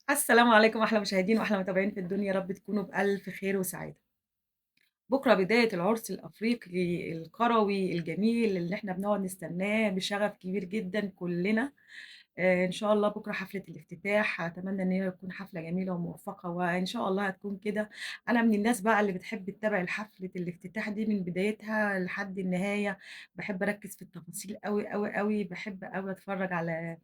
السلام عليكم أحلى مشاهدين وأحلى متابعين في الدنيا، يا رب تكونوا بألف خير وسعادة. بكرة بداية العرس الأفريقي القروي الجميل اللي إحنا بنقعد نستناه بشغف كبير جدًا كلنا. إن شاء الله بكرة حفلة الافتتاح، أتمنى إن هي تكون حفلة جميلة وموفقة، وإن شاء الله هتكون كده. أنا من الناس بقى اللي بتحب تتابع حفلة الافتتاح دي من بدايتها لحد النهاية، باحب أركّز في التفاصيل أوي، أوي، أوي، باحب أوي أتفرّج على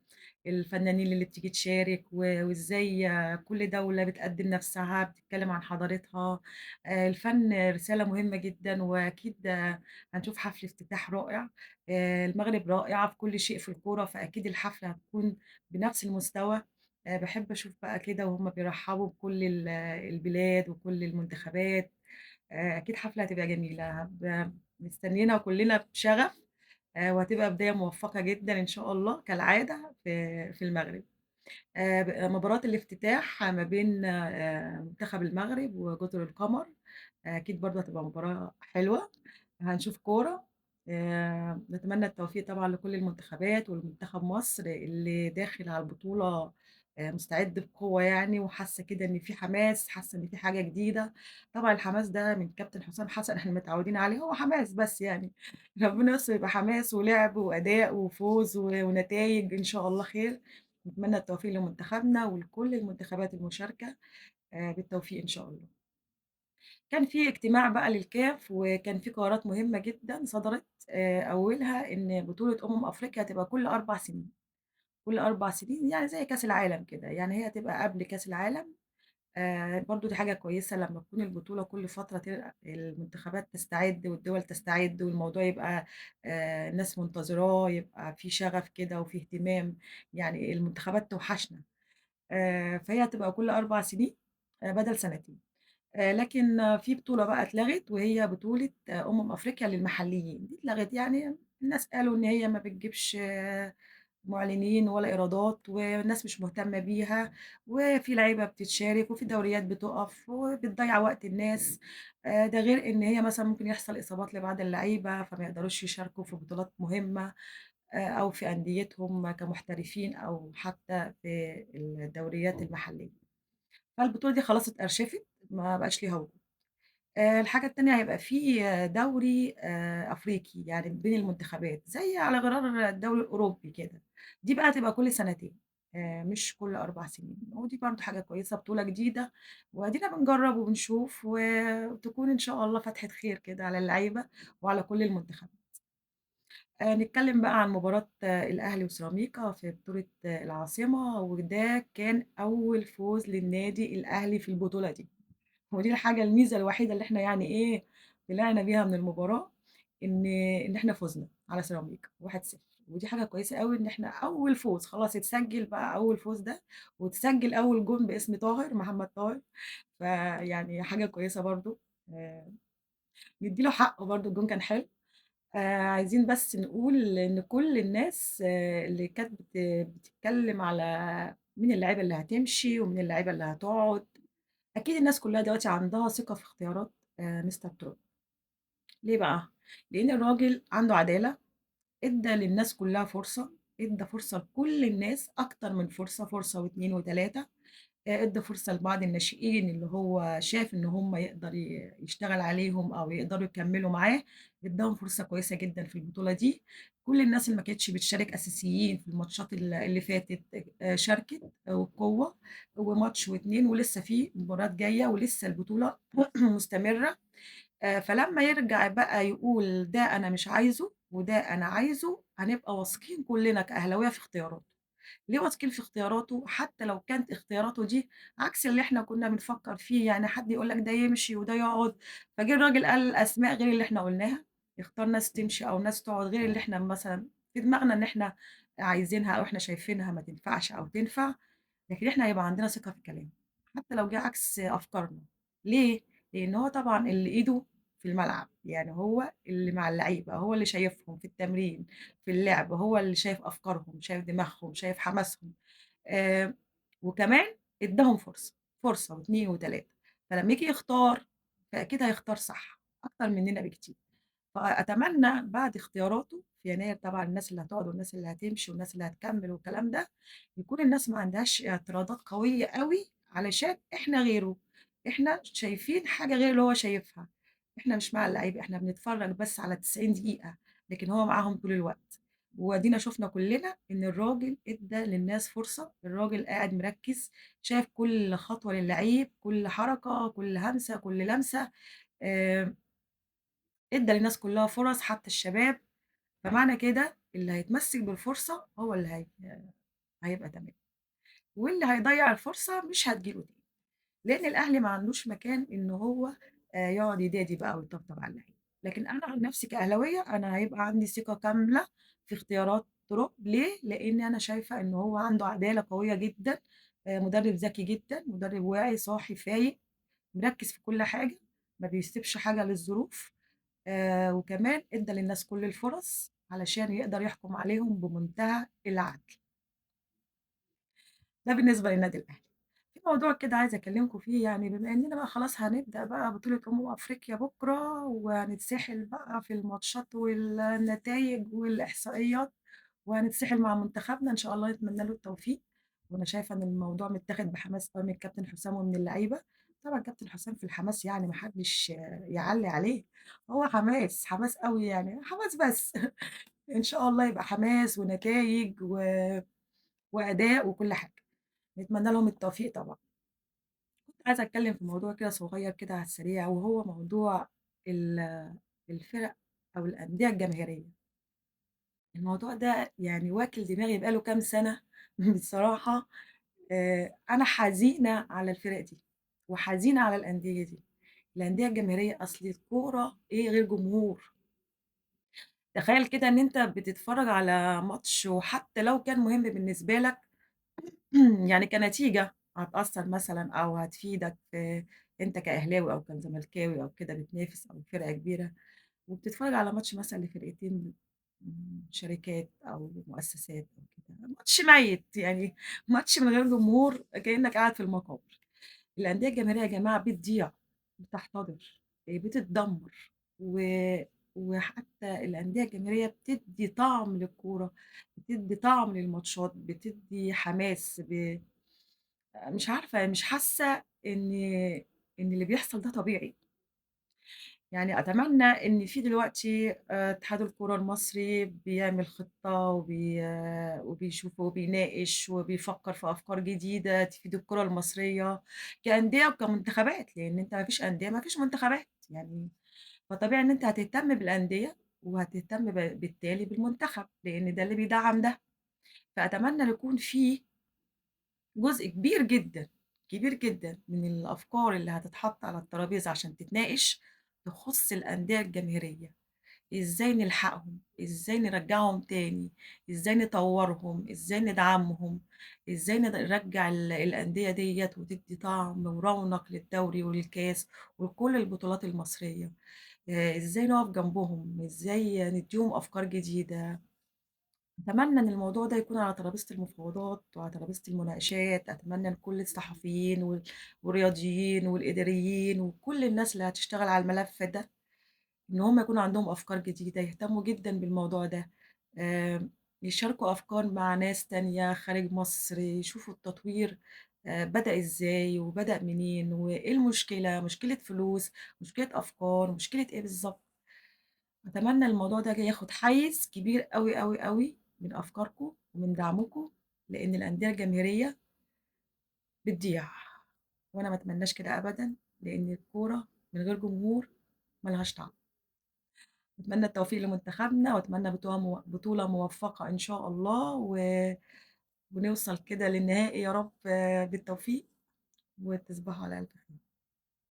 الفنانين اللي بتيجي تشارك وإزاي كل دولة بتقدّم نَفْسها، بتتكلّم عن حضارتها. الفن رسالة مهمة جدًا، وأكيد هنشوف حفل افتتاح رائع. المغرب رائعة في كل شيء في الكورة، فأكيد الحفلة هتكون بنَفْس المستوى. باحب أشوف بقى كده وهُم بيرحّبوا بكل البلاد وكل المنتخبات. أكيد حفلة هتبقى جميلة، مستنيينها كلنا بشغف. وهتبقى بداية موفقة جدًا إن شاء الله كالعادة في المغرب. ب مباراة الافتتاح ما بين منتخب المغرب وجزر القمر، أكيد برضه هتبقى مباراة حلوة، هنشوف كورة. نتمنى التوفيق طبعًا لكل المنتخبات ولمنتخب مصر اللي داخل على البطولة مستعد بقوة يعني، وحاسة كده إن في حماس، حاسة إن في حاجة جديدة. طبعًا الحماس ده من كابتن حسام حسن إحنا متعودين عليه، هو حماس بس يعني، ربنا يستر يبقى حماس ولعب وأداء وفوز ونتايج إن شاء الله خير. نتمنى التوفيق لمنتخبنا ولكل المنتخبات المشاركة، بالتوفيق إن شاء الله. كان في اجتماع بقى للكاف، وكان في قرارات مهمة جدًا صدرت، أولها إن بطولة أمم أفريقيا هتبقى كل 4 سنين، كل 4 سنين يعني زي كأس العالم كده، يعني هي هتبقى قبل كأس العالم. برضه دي حاجة كويسة لمّا تكون البطولة كل فترة المنتخبات تستعد والدول تستعد والموضوع يبقى الناس منتظراه، يبقى في شغف كده وفي اهتمام، يعني المنتخبات توحشنا. فهي هتبقى كل 4 سنين بدل سنتين. لكن في بطولة بقى اتلغت وهي بطولة أمم أفريقيا للمحليين، دي اتلغت، يعني الناس قالوا إن هي ما بتجيبش معلنين ولا إيرادات والناس مش مهتمة بيها، وفي لعيبة بتتشارك وفي دوريات بتُقف وبتضيّع وقت الناس، ده غير إن هي مثلًا ممكن يحصل إصابات لبعض اللعيبة، فما يقدروش يشاركوا في بطولات مهمة أو في أنديتهم كمحترفين أو حتى في الدوريات المحلية. فالبطولة دي خلاص اتأرشفت، ما بقاش ليها وجود. الحاجة التانية هيبقى في دوري أفريقي، يعني بين المنتخبات، زي على غرار الدوري الأوروبي كده. دي بقى هتبقى كل سنتين، مش كل 4 سنين، ودي برضه حاجة كويسة، بطولة جديدة، وأدينا بنجرّب وبنشوف، وتكون إن شاء الله فاتحة خير كده على اللعيبة وعلى كل المنتخبات. نتكلم بقى عن مباراة الأهلي وسيراميكا في بطولة العاصمة، وده كان أول فوز للنادي الأهلي في البطولة دي. ودي الحاجة الميزة الوحيدة اللي إحنا يعني إيه، طلعنا بيها من المباراة، إن إحنا فُزنا على سيراميكا 1-0، ودي حاجة كويسة أوي إن إحنا أول فوز، خلاص اتسجل بقى أول فوز ده، واتسجل أول جون باسم طاهر، محمد طاهر، فيعني حاجة كويسة برضه، آآ ندّي له حقه برضه الجون كان حلو. عايزين بس نقول إن كل الناس اللي كانت بتتكلم على مين اللعيبة اللي هتمشي ومين اللعيبة اللي هتقعد، أكيد الناس كلّها دلوقتي عندها ثقة في اختيارات مستر ترو. ليه بقى؟ لإن الراجل عنده عدالة، ادّى للناس كلّها فرصة، ادّى فرصة لكل الناس أكتر من فرصة، فرصة و2 و3، ادّى فرصة لبعض الناشئين اللي هو شاف إن هم يقدر يشتغل عليهم أو يقدروا يكمّلوا معاه، ادّاهم فرصة كويسة جدًا في البطولة دي. كل الناس اللي ما كانتش بتشارك أساسيين في الماتشات اللي فاتت شاركت وبقوة، وماتش و2 ولسه في مباريات جاية ولسه البطولة مستمرة. فلمّا يرجع بقى يقول ده أنا مش عايزه وده أنا عايزه، هنبقى واثقين كلنا كأهلاوية في اختياراته. ليه واثقين في اختياراته؟ حتى لو كانت اختياراته دي عكس اللي إحنا كنا بنفكّر فيه، يعني حد يقول لك ده يمشي وده يقعد، فجه الراجل قال أسماء غير اللي إحنا قُلناها، اختار ناس تمشي أو ناس تقعد غير اللي إحنا مثلًا في دماغنا إن إحنا عايزينها أو إحنا شايفينها ما تنفعش أو تنفع، لكن إحنا هيبقى عندنا ثقة في كلامه، حتى لو جه عكس أفكارنا. ليه؟ لإن هو طبعًا اللي إيده في الملعب، يعني هو اللي مع اللعيبة، هو اللي شايفهم في التمرين، في اللعب، هو اللي شايف أفكارهم، شايف دماغهم، شايف حماسهم، آآ وكمان ادّاهم فرصة، فرصة و2 و3، فلمّا ييجي يختار فأكيد هيختار صح، أكتر مننا بكتير. فأتمنى بعد اختياراته في يناير طبعًا الناس اللي هتقعد والناس اللي هتمشي والناس اللي هتكمّل والكلام ده، يكون الناس ما عندهاش اعتراضات قوية أوي علشان إحنا غيره، إحنا شايفين حاجة غير اللي هو شايفها، إحنا مش مع اللعيبة، إحنا بنتفرّج بس على ال90 دقيقة، لكن هو معاهم طول الوقت. وأدينا شُفنا كُلّنا إن الراجل إدّى للناس فرصة، الراجل قاعد مركّز، شايف كل خطوة للعيب، كل حركة، كل همسة، كل لمسة، آآ ادّى للناس كلّها فرص حتى الشباب، فمعنى كده اللي هيتمسك بالفرصة هو اللي هيبقى تمام، واللي هيضيّع الفرصة مش هتيجي له تاني، لإن الأهلي ما عندوش مكان إن هو يقعد يدادي بقى ويطبطب على اللعيبة، لكن أنا عن نفسي كأهلاوية أنا هيبقى عندي ثقة كاملة في اختيارات تروب، ليه؟ لإن أنا شايفة إن هو عنده عدالة قوية جدًا، مدرب ذكي جدًا، مدرب واعي، صاحي، فايق، مركّز في كل حاجة، ما بيسيبش حاجة للظروف. وكمان ادّى للناس كل الفُرَص علشان يقدر يحكم عليهم بمنتهى العدل. ده بالنسبة للنادي الأهلي. في موضوع كده عايزة أكلّمكم فيه، يعني بما إننا بقى خلاص هنبدأ بقى بطولة أمم أفريقيا بُكرة، وهنتسحل بقى في الماتشات والنتايج والإحصائيات، وهنتسحل مع منتخبنا إن شاء الله نتمنى له التوفيق، وأنا شايفة إن الموضوع متاخد بحماس أوي من الكابتن حسام ومن اللعيبة، طبعًا كابتن حسام في الحماس يعني ما حدش يعلّي عليه، هو حماس، حماس أوي يعني، حماس بس إن شاء الله يبقى حماس ونتايج وأداء وكل حاجة، نتمنى لهم التوفيق طبعًا. كنت عايزة أتكلم في موضوع كده صغير كده على السريع، وهو موضوع ال الفرق أو الأندية الجماهيرية. الموضوع ده يعني واكل دماغي بقى له كام سنة بصراحة. أنا حزينة على الفرق دي، وحزينة على الأندية دي. الأندية الجماهيرية، أصل الكورة إيه غير جمهور؟ تخيل كده إن أنت بتتفرج على ماتش، وحتى لو كان مهم بالنسبة لك يعني كنتيجة هتأثّر مثلًا أو هتفيدك في، أنت كأهلاوي أو كزملكاوي أو كده بتنافس أو فرقة كبيرة، وبتتفرج على ماتش مثلًا لفرقتين شركات أو مؤسسات أو كده، ماتش ميت، يعني ماتش من غير جمهور كإنك قاعد في المقابر. الأندية الجماهيرية يا جماعة بتضيع، بتحتضر، بتتدمر، و وحتى الأندية الجماهيرية بتدّي طعم للكورة، بتدّي طعم للماتشات، بتدّي حماس، مش عارفة، مش حاسة إن اللي بيحصل ده طبيعي. يعني أتمنى إن في دلوقتي اتحاد الكورة المصري بيعمل خطة وبيشوف وبيناقش وبيفكّر في أفكار جديدة تفيد الكرة المصرية كأندية وكمنتخبات، لإن أنت ما فيش أندية ما فيش منتخبات يعني، فطبيعي إن أنت هتهتم بالأندية وهتهتم بالتالي بالمنتخب، لإن ده اللي بيدعّم ده. فأتمنى إن يكون في جزء كبير جدًا، كبير جدًا من الأفكار اللي هتتحط على الترابيزة عشان تتناقش، تخُص الأندية الجماهيرية، إزاي نلحقهم، إزاي نرجّعهم تاني، إزاي نطوّرهم، إزاي ندعمهم، إزاي نرجّع الأندية ديّة وتدّي طعم ورونق للدوري وللكاس ولكل البطولات المصرية، إزاي نقف جنبهم، إزاي ندّيهم أفكار جديدة. أتمنى إن الموضوع ده يكون على ترابيزة المفاوضات وعلى ترابيزة المناقشات، أتمنى إن كل الصحفيين والرياضيين والإداريين وكل الناس اللي هتشتغل على الملف ده، إن هم يكون عندهم أفكار جديدة، يهتموا جدًا بالموضوع ده، يشاركوا أفكار مع ناس تانية خارج مصر، يشوفوا التطوير بدأ إزاي وبدأ منين وإيه المشكلة، مشكلة فلوس، مشكلة أفكار، مشكلة إيه بالضبط. أتمنى الموضوع ده ياخد حيز كبير أوي، أوي، أوي من أفكاركم ومن دعمكم، لإن الأندية الجماهيرية بتضيع، وأنا ما أتمناش كده أبدًا، لإن الكورة من غير جمهور ما لهاش طعم. أتمنى التوفيق لمنتخبنا، وأتمنى بطولة موفقة إن شاء الله، ونوصل كده للنهائي يا رب بالتوفيق، وتصبحوا على ألف خير.